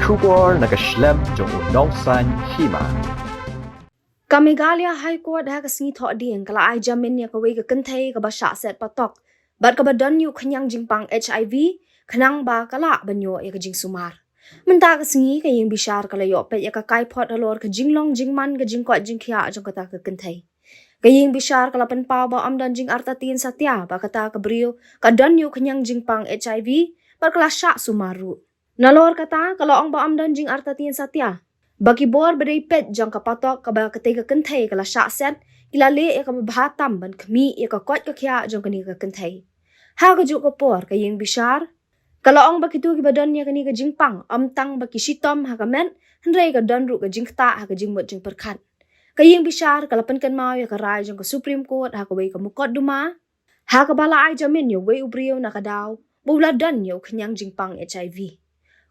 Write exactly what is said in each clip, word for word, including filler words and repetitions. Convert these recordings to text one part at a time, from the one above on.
Khubor na ka shlem jong u nongsan hima. Ka Meghalaya High Court ha ka sngi Thohdieng ka la ai jamin ïa kawei ka kynthei kaba shah set patok bad kaba don ïa u khñiang jingpang H I V, khnang ba ka lah ban ïoh ïa ka jingsumar. Mynta ka sngi ka ïing bishar ka la ïoh peit ïa ka kaiphod halor ka jinglong jingman ka jingkoit jingkhiah jong kata ka kynthei. Ka ïing bishar ka la pynpaw ba ym don jingartatien satia ba kata ka briew ka don ïa u khñiang jingpang H I V bad ka la shah sumar ruh. Nalor kata ka la ong ba ym don jingartatien satia ba ki bor ba dei peit jong ka patok kaba katei ka kynthei ka la shah set ki la leh ïa kaba bha tam ban khmih ïa ka koit ka khiah jong kane ka kynthei. Ha kajuh ka por ka ïing bishar ka la ong ba kito kiba don ïa kane ka jingpang ym tang ba ki shitom ha ka met, hynrei ka don ruh ka jingktah ha ka jingmut jingpyrkhat. Ka ïing bishar ka la pynkynmaw ïa ka rai jong ka Supreme Court ha kawei ka mukotduma ha kaba la ai jamin ïa uwei u briew na ka daw ba u la don ïa u khñiang jingpang H I V.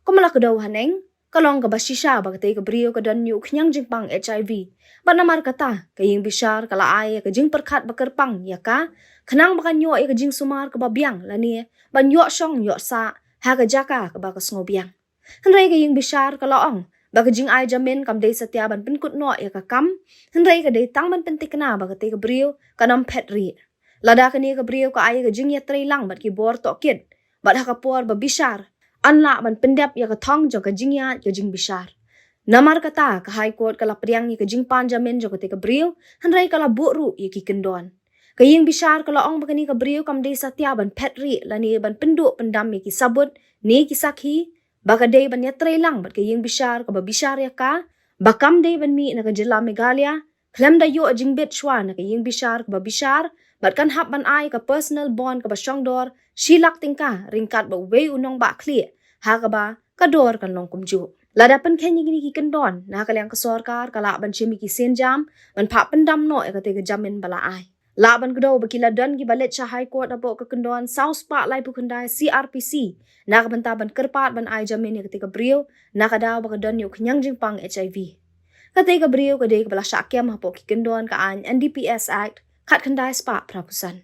Kumba la kdew haneng, ka long kaba shisha ba katei ka briew ka don ïa u khñiang jingpang H I V. Bad namar kata ka ïing bishar ka la ai ïa ka jingpyrkhat ba kyrpang ïa ka, khnang ba kan ïoh ïa ka jingsumar kaba biang lane ban ïoh shong ïoh sah ha ka jaka kaba ka sngewbiang. Hynrei ka ïing bishar ka la ong ba ka jingai jamin kam dei satia ban pynkut noh ïa ka kam, hynrei ka dei tang ban pynthikna ba katei ka briew kan ym phet rieh. Lada kane ka briew ka ai ïa ka jingïatreilang bad ki bor tohkit bad ha ka por ba bishar, yn lah ban pyndep ïa ka thong jong ka jingïaid ka jingbishar. Namar kata ka High Court ka la pdiang ïa ka jingpan jamin jong katei ka briew, hynrei ka la buh ruh ïa ki kyndon. Ka ïing bishar ka la ong ba kane ka briew kam dei satia ban phet rieh lane ban pynduh pyndam ïa ki sabut ne ki sakhi, ba ka dei ban ïatreilang bad ka ïing bishar kaba bishar ïa ka ba kam dei ban mih na ka jylla Meghalaya khlem da ïoh jingbit shuwa na ka ïing bishar kaba bishar, bad kan hap ban ai ka personal bond kaba shongdor shi lak tyngka ryngkat bad uwei u nongbah khlieh, ha kaba ka dor kan long kumjuh. Lada pynkheiñ ïa kine ki kyndon na ka liang ka sorkar ka lah ban shim ïa ki sienjam ban phah pyndam noh ïa katei ka jamin ba la ai. Lah ban kdew ba ki la don kiba leit sha High Court hapoh ka kyndon saw spah laiphew khyndai C R P C na ka bynta ban kyrpad ban ai jamin ïa katei ka briew na ka daw ba ka don ïa u khñiang jingpang H I V. Katei ka briew ka dei kaba la shah kem hapoh ki kyndon ka aiñ N D P S Act khatkhyndai spah phraphew san.